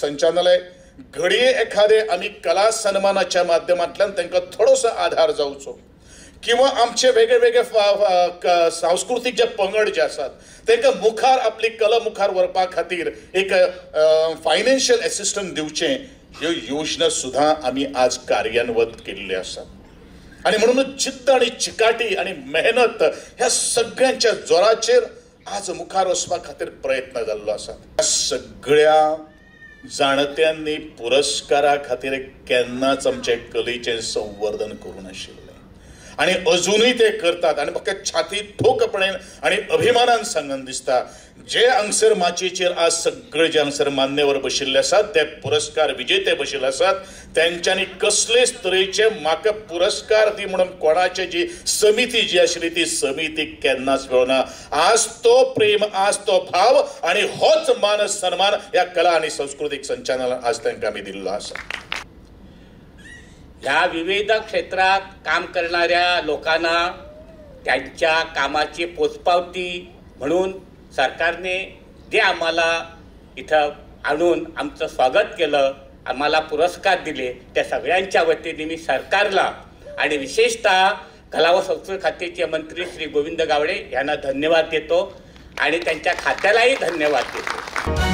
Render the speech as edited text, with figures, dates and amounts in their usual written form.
संचालनालय घडये एखादे आमी कला सन्मानाच्या माध्यमांतल्यान तांकां थोडोसो आधार जावचो किंवा आमचे वेगळे वेगळे सांस्कृतीक जे पंगड जे आसात तांकां मुखार आपली कला मुखार व्हरपा खातीर एक फायनान्शियल एसिस्टन्स दिवचें, ह्यो योजना सुद्दां आमी आज कार्यान्वत केल्ल्यो आसात। आनी म्हणूनच जिद्द आनी चिकाटी आनी मेहनत ह्या सगळ्यांच्या जोराचेर आज मुखार वचपा खातीर प्रयत्न जाल्लो आसा। सगळ्या जाणत्यांनी पुरस्कारा खातीर केन्नाच आमचे कलेचें संवर्धन करूं नाशिल्लें आनी अजुनूय ते करतात आनी म्हाका छाती ठोकपणान आनी अभिमानान सांगन दिसता, जे हांगसर माचयेचेर आज सगळे जे हांगसर मान्यवर बशिल्ले आसात ते पुरस्कार विजेते बशिल्ले आसात, तेंच्यांनी कसलेच तरेचे म्हाका पुरस्कार दी म्हणून कोणाचे जी समिती जी आशिल्ली ती समिती केन्नाच मेळना। आज तो प्रेम, आज तो भाव आनी होच मान सन्मान ह्या कला आनी संस्कृतीक संचालनान आज तांकां आमी दिल्लो आसा। ह्या विविध क्षेत्रात काम करणाऱ्या लोकांना त्यांच्या कामाची पोचपावती म्हणून सरकारने जे आम्हाला इथं आणून आमचं स्वागत केलं, आम्हाला पुरस्कार दिले, त्या सगळ्यांच्या वतीने मी सरकारला आणि विशेषतः कला व संस्कृती खात्याचे मंत्री श्री गोविंद गावडे यांना धन्यवाद देतो आणि त्यांच्या खात्यालाही धन्यवाद देतो।